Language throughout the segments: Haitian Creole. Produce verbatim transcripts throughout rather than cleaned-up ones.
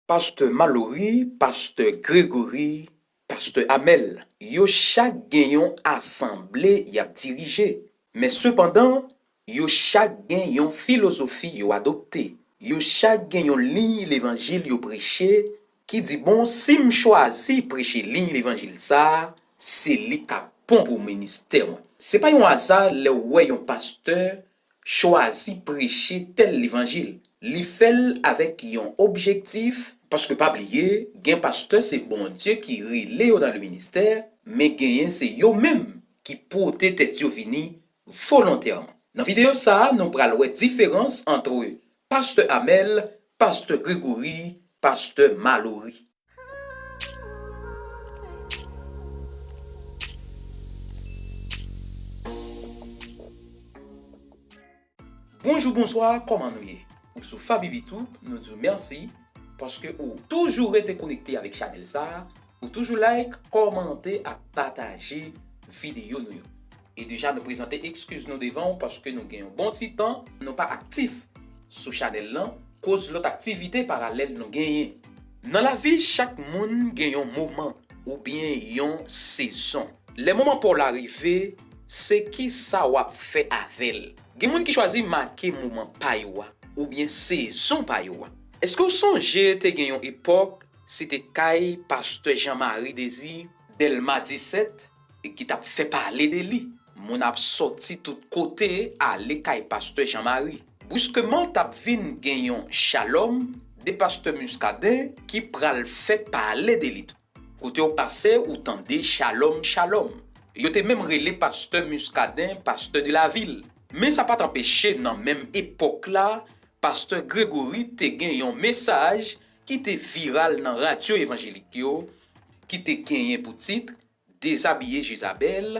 Pastè Malory, pastè Gregory, pastè Amel, yo chak gen yon asanble y ap dirije. Men sepandan, yo chak gen yon filozofi yo adopte. Yo chak gen yon liy levanjil yo preche ki di, bon, si m chwazi preche liy levanjil sa a, se li k ap bon pou ministè mwen. Se pa yon aza lè w wè yon pastè chwazi preche tèl levanjil. Li fè l avèk yon objektif, paske pa bliye, gen pastè se Bondye ki rele yo nan le ministè, men genyen se yo menm ki pote tèt yo vini volontèman. Nan videyo sa a, nou pral wè diferans ant pastè Amel, pastè Gregory, pastè Malory. Bonjou, bonswa, kòman nou ye? Ou sou Faby Bitouk, nou di w mèsi paske ou toujou rete konekte avèk chanèl sa a, ou toujou like, kòmante ak pataje videyo nou yo. E deja nou prezante ekskiz nou devan w paske nou gen yon bon ti tan nou pa aktif sou chanèl lan, koz lòt aktivite paralèl nou genyen. Nan lavi, chak moun gen yon moman oubyen yon sezon. Lè moman pa w la rive, se kisa w ap fè avè l? Gen moun ki chwazi make moman pa yo a, oubyen sezon pa yo a. Èske w sonje te gen yon epòk, se te kay pastè Jean Marie Désir, Dèlma disèt, ki t ap fè pale de li? Moun ap sòti tout kote, ale kay pastè Jean Marie. Briskeman, t ap vin gen yon Shalom de pastè Muscadin ki pral fè pale de li tou. Kote w pase, ou tande Shalom, Shalom. Yo te menm rele pastè Muscadin pastè de la vil. Men sa pa t anpeche, nan menm epòk la, pastè Gregory te gen yon mesaj ki te viral nan radyo evanjelik yo, ki te genyen pou tit Dezabiye Jezabèl,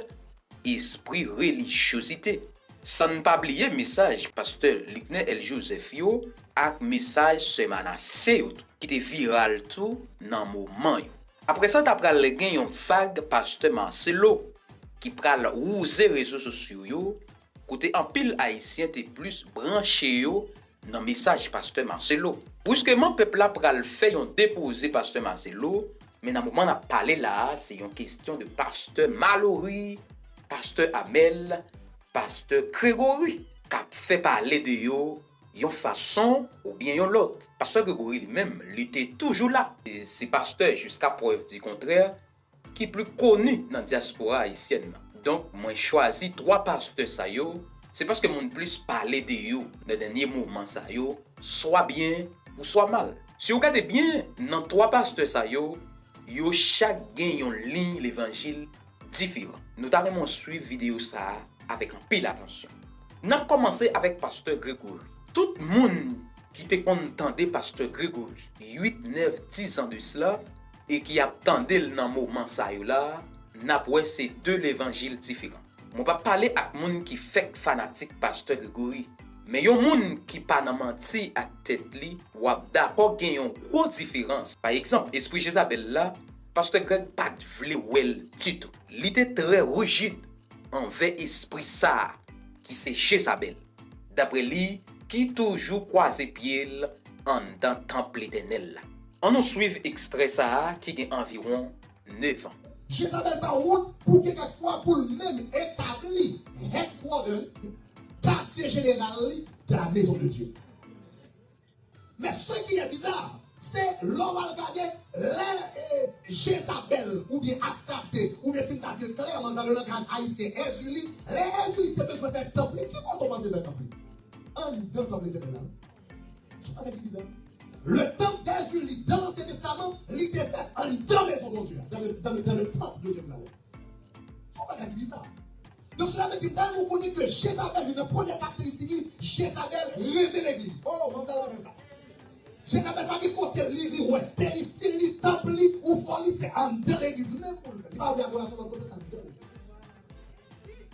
espri relijyozite. San n pa bliye mesaj pastè Luckner L. Joseph yo ak mesaj sè Manassé yo tou, ki te viral tou nan moman yo. Apre sa, ta pral gen yon vag pastè Marcelo ki pral wouze rezo sosyo yo, kote anpil Ayisyen te plis branche yo nan mesaj pastè Marcelo. Briskeman, pèp la pral fè yon depoze pastè Marcelo, men nan moman n ap pale la a, se yon kesyon de pastè Malory, pastè Amel, pastè Gregory, k ap fè pale de yo yon fason oubyen yon lòt. Pastè Gregory li menm, li te toujou la. E se pastè, jiska prèv di kontrè, ki pli koni nan dyaspora ayisyèn nan. Donk, mwen chwazi twa pastè sa yo, se paske moun plis pale de yo nan dènye moman sa yo, swa byen ou swa mal. Si w gade byen, nan twa pastè sa yo, yo chak gen yon liy levanjil diferan. Nou ta renmen w swiv videyo sa a avèk anpil atansyon. N ap kòmanse avèk pastè Gregory. Tout moun ki te konn tande pastè Gregory uit, nèf, dis an de sila, e ki ap tande l nan moman sa yo la, n ap wè se de levanjil diferan. Mwen p ap pale ak moun ki fèk fanatik pastè Gregory, men yon moun ki pa nan manti ak tèt li, w ap dakò gen yon gwo diferans. Pa egzanp, espri Jezabèl la, pastè Greg pa t vle wè l ditou. Li te trè rijid anvè espri sa a ki se Jezabèl, daprè li, ki toujou kwaze pye l anndan tanp Letènèl la. Ann nou swiv ekstrè sa a ki gen anviwon nèf an. Jezabèl pa wont pou gen kèk fwa pou l menm etabli headquarter li, katye jeneral li, de la maison de Dieu. Men sa ki bizarre, se lè w al gade, lè, eh, Jezabèl oubyen Astarte, oubyen si m ta di l klèman nan le langaj ayisyen, Èzili, lè Èzili te bezwen fè tanp li, ki kote w panse l fè tanp li? Anndan tanp Letènèl la. Se yon bagay ki bizarre. Le tanp d'Èzili, dans l'Ancien Testament, li te fèt anndan maison de Dieu, dans le, dans le, dans le temple de Jérusalem. Se yon bagay ki bizarre. Donk, sela vle di, nou konnen ke Jezabèl, youn nan premye karakteristik li, Jezabèl renmen legliz. Oh, manzè la renmen sa. Jezabèl pa gen kote li, li wè peristil li, tanp li, ou fò li, se anndan legliz menm pou l fè. Li pa ouvè adorasyon lòt kote, se anndan legliz.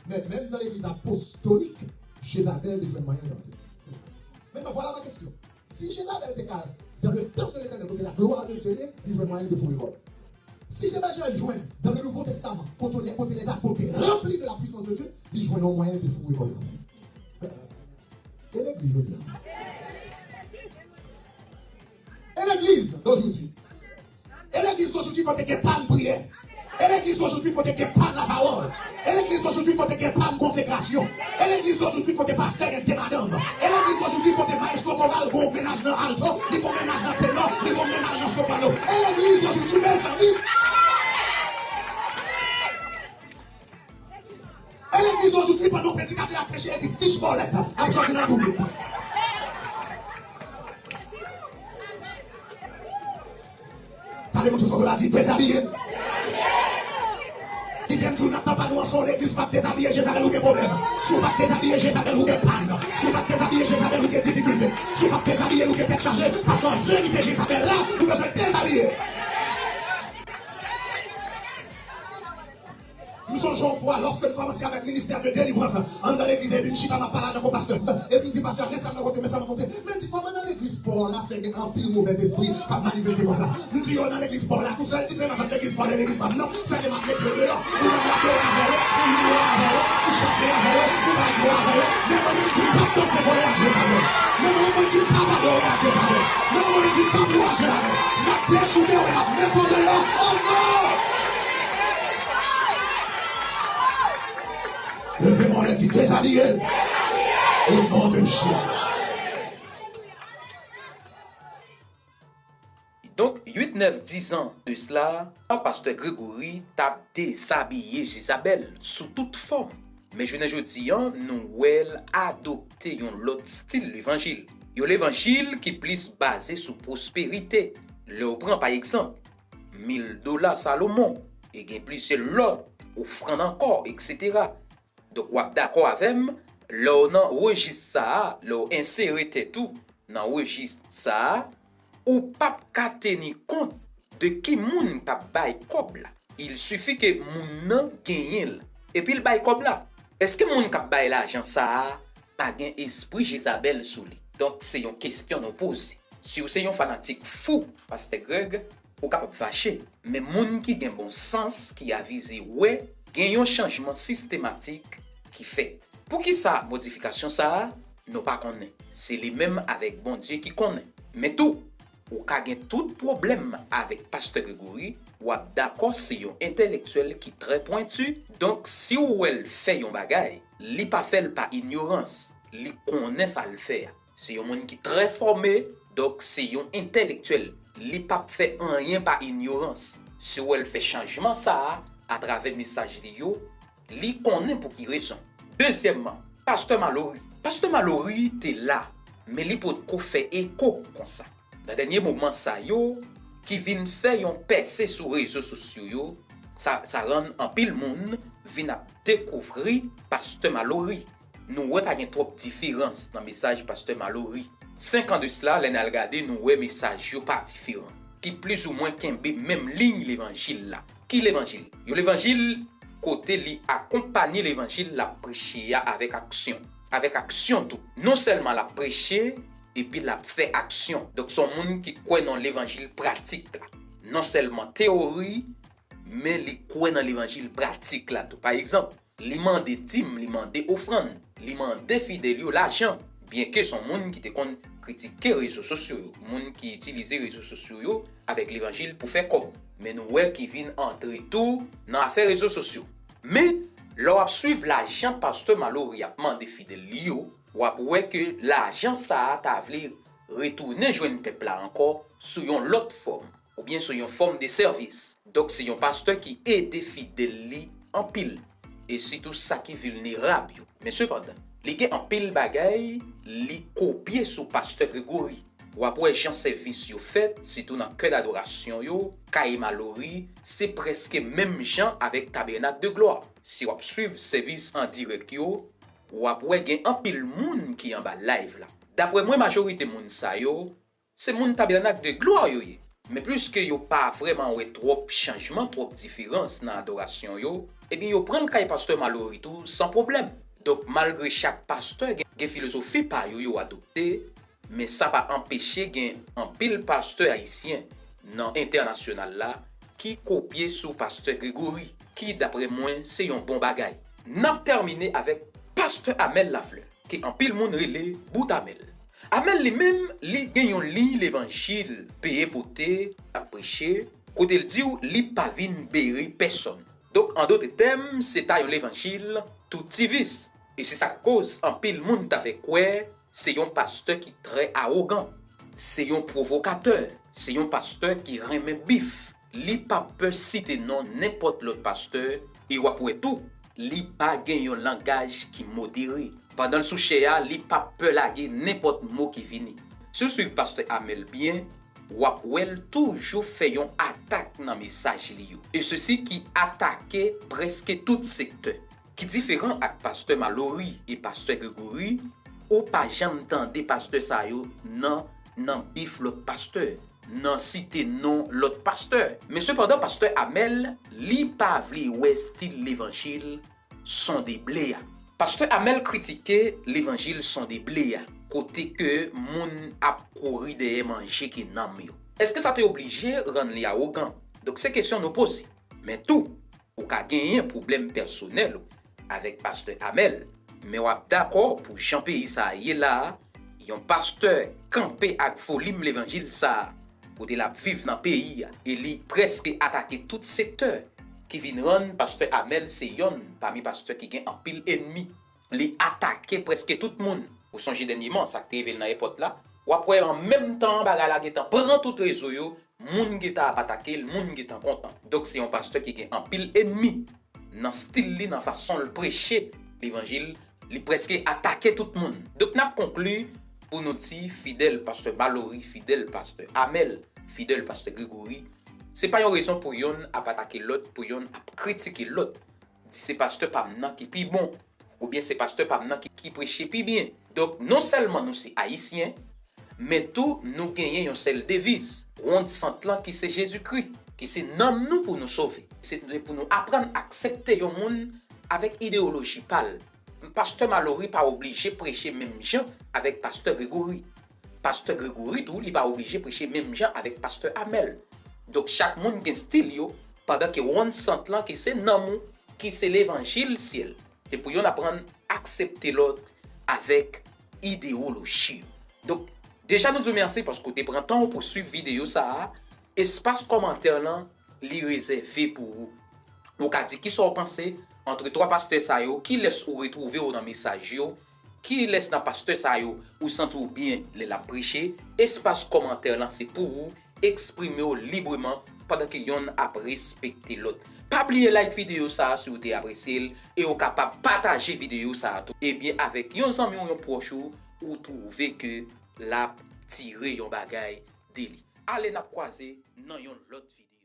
Men menm nan legliz apostolik, Jezabèl te jwenn mwayen rantre. Maintenant, voilà ma question. Si Jezabèl te ka dans le temple de l'Éternel, kote la gloire de Dieu ye, li jwenn mwayen de foure kò l. Si Jezabèl jwenn dans le Nouveau Testament, kote les, kote les apôtres te ranpli de la puissance de Dieu, li jwenn yon mwayen de foure kò l kanmenm. E legliz jodi a. E legliz dojodi? E legliz dojodi kote gen pa n priyè? E legliz dojodi kote gen pa n lapawòl? E legliz dojodi kote gen pa n konsekrasyon? E legliz dojodi kote pastè gen de madanm? E legliz dojodi kote maestro koral gon mennaj nan alto, li gon mennaj nan tenò, li gon mennaj nan soprano? E legliz dojodi, mezanmi? E legliz dojodi, pandan predikatè a preche epi fich bòlèt ap sòti nan doub. Tande moun sou soto la di, dezabiye. Li byen di w nan tan pa nou an, si w legliz pa t dezabiye Jezabèl, ou gen pwoblèm. Si w pa t dezabiye Jezabèl, ou gen pàn. Si w pa t dezabiye Jezabèl, ou gen difikilte. Si w pa t dezabiye, ou gen tèt chaje. Paske an verite, Jezabèl la, nou bezwen dezabiye. M sonje yon fwa, lòske m kòmanse avèk ministè de delivrans anndan legliz, epi m chita m ap pale avèk yon pastè, epi m di, pastè, men sa m rakonte, men sa m rakonte. Men m di, kòman nan legliz pa w la fè gen anpil movèzespri k ap manifeste konsa? M di, yo nan legliz pa w la tou. Sèl diferans ant legliz pa w e legliz pa m nan, se ke m ap met yo deyò. Ou menm w adore avè yo, ou louwe avè yo, ou chante avè yo, ou bay glo avè yo. Men mwen menm di, m p ap danse kole ak Jezabèl. Men mwen menm di, m p ap adore ak Jezabèl. Men mwen menm di, m p ap louwaje avè yo. M ap dechoute yo e m ap met yo deyò. Oh non! Leve men w, di, dezabiye l. O non de Jezi. Donk, uit, nèf, dis an de sila, pastè Gregory t ap dezabiye Jezabèl sou tout fòm. Men jounen jodi an, nou wè l adopte yon lòt stil levanjil. Yon levanjil ki plis baze sou pwosperite. Lè w pran, pa egzanp, mil dola Salomon, e gen plizyè lòt, ofrann ankò, etsetera. Donk, w ap dakò avè m, lè w nan rejis sa a, lè w ensere tèt ou nan rejis sa a, ou p ap ka teni kont de ki moun k ap bay kòb la. Il sifi ke moun nan genyen l, epi l bay kòb la. Èske moun k ap bay lajan sa a pa gen espri Jezabèl sou li? Donk, se yon kesyon nou poze. Si w se yon fanatik fou Pastè Greg, ou kapab fache. Men moun ki gen bon sans, ki avize, wè gen yon chanjman sistematik ki fèt. Poukisa modifikasyon sa a? Nou pa konnen. Se li menm avèk Bondye ki konnen. Men tou, ou ka gen tout pwoblèm avèk Pastè Gregory, w ap dakò se yon entèlektyèl ki trè pwenti, donk si w wè l fè yon bagay, li pa fè l pa inyorans, li konnen sa l fè a. Se yon moun ki trè fòme, donk se yon entèlektyèl. Li p ap fè anyen pa inyorans. Si w wè l fè chanjman sa a, atravè mesaj li yo, li konnen pou ki rezon. Dezyèmman, Pastè Malory. Pastè Malory te la, men li potko fè eko konsa. Nan dènye moman sa yo, ki vin fè yon pèse sou rezo sosyo yo, sa, sa rann anpil moun vin ap dekouvri Pastè Malory. Nou wè pa gen twòp diferans nan mesaj Pastè Malory. Senk an de sila, lè n al gade, nou wè mesaj yo pa diferan, ki plizoumwen kenbe menm liy levanjil la. Ki levanjil? Yon levanjil kote li akonpanye levanjil l ap preche a avèk aksyon. Avèk aksyon tou. Non sèlman l ap preche, epi l ap fè aksyon. Donk, se yon moun ki kwè nan levanjil pratik la. Non sèlman teyori, men li kwè nan levanjil pratik la tou. Pa egzanp, li mande dim, li mande ofrann, li mande fidèl yo lajan. Byenke se yon moun ki te konn kritike rezo sosyo yo, moun ki itilize rezo sosyo yo avèk levanjil pou fè kòb. Men nou wè ki vin antre tou nan afè rezo sosyo. Men, lè w ap swiv lajan Pastè Malory ap mande fidèl li yo, w ap wè ke lajan sa a ta vle retounen jwenn pèp la ankò sou yon lòt fòm, oubyen sou yon fòm de sèvis. Donk, se yon pastè ki ede fidèl li anpil, e sitou sa ki vilnerab yo. Men sepandan, li gen anpil bagay li kopye sou Pastè Gregory. W ap wè jan sèvis yo fèt, sitou nan kè dadorasyon yo, kay Malory, se prèske menm jan avèk Tabènak de Glwa. Si w ap swiv sèvis an dirèk yo, w ap wè gen anpil moun ki anba live la. Daprè mwen, majorite moun sa yo, se moun Tabènak de Glwa yo ye. Men pliske yo pa vrèman wè twòp chanjman, twòp diferans nan adorasyon yo, ebyen yo pran l kay Pastè Malory tou san pwoblèm. Donk, malgre chak pastè gen, gen filozofi pa yo yo adopte, men sa pa anpeche gen anpil pastè ayisyen nan entènasyonal la ki kopye sou Pastè Gregory, ki, daprè mwen, se yon bon bagay. N ap tèmine avèk Pastè Amel Lafleur, ke anpil moun rele Bout Amel. Amèl li menm, li gen yon liy levanjil peye pote, ap preche, kote l di w li pa vin bere pèsonn. Donk, an dòt tèm, se ta yon levanjil toutivis. E se sa k koz anpil moun ta fè kwè se yon pastè ki trè awogan, se yon pwovokatè, se yon pastè ki renmen bif. Li p ap pè site non nenpòt lòt pastè, e w ap wè tou, li pa gen yon langaj ki modere. Pandan l sou chè a, li p ap pè lage nenpòt mo ki vini. Si w swiv pastè Amèl byen, w ap wè l toujou fè yon atak nan mesaj li yo. E sesi ki atake prèske tout sektè. Ki diferan ak pastè Malory e pastè Gregory, ou pa janm tande pastè sa yo nan, nan bif lòt pastè, nan site non lòt pastè. Men sepandan, pastè Amèl, li pa vle wè stil levanjil sonde ble a. Pastè Amèl kritike levanjil sonde ble a, kote ke moun ap kouri dèyè manje ke nanm yo. Èske sa te oblije rann li awogan? Donk, se kesyon nou poze. Men tou, ou ka genyen pwoblèm pèsonèl ou avèk pastè Amèl, men w ap dakò pou jan peyi sa a ye la a, yon pastè kanpe ak volim levanjil sa a, kote l ap viv nan peyi a, e li prèske atake tout sektè, ki vin rann pastè Amèl se yonn pami pastè ki gen anpil ènmi. Li atake prèske tout moun. Ou sonje dènyèman, sa k te rive l nan èpòt la, w ap wè an menm tan bagay la gentan pran tout rezo yo, moun gentan ap atake l, moun gentan kontan. Donk, se yon pastè ki gen anpil ènmi nan stil li, nan fason l preche levanjil, li prèske atake tout moun. Donk, n ap konkli pou nou di fidèl pastè Malory, fidèl pastè Amèl, fidèl pastè Gregory, se pa yon rezon pou yonn ap atake lòt, pou yonn ap kritike lòt. Di se pastè pa m nan ki pi bon, oubyen se pastè pa m nan ki, ki preche pi byen. Donk, non sèlman nou se Ayisyen, men tou nou genyen yon sèl deviz, wonn sant lan ki se Jezikri, ki se nanm nou pou nou sove. Se pou nou aprann aksepte yon moun avèk ideyoloji pa l. Pastè Malory pa oblije preche menm jan avèk pastè Gregory. Pastè Gregory tou, li pa oblije preche menm jan avèk pastè Amèl. Donk, chak moun gen stil yo, pandan ke wonn sant lan ki se nanm ou, ki se levanjil syèl. Se pou yonn aprann aksepte lòt avèk ideyoloji yo. Donk, deja nou di w mèsi paske w te pran tan w pou swiv videyo sa a. Espas kòmantè lan, li rezève pou ou. Ou ka di kisa w panse antre twa pastè sa yo, kilès ou retwouve w nan mesaj yo, kilès nan pastè sa yo ou santi w byen lè l ap preche. Espas kòmantè lan se pou ou, eksprime w libreman pandan ke yonn ap respekte lòt. Pa bliye like videyo sa a si w te apresye l, e w kapab pataje videyo sa a tou. Ebyen, avèk yon zanmi w, yon pwòch ou, ou twouve ke l ap tire yon bagay de li. Ale n ap kwaze nan yon lòt videyo.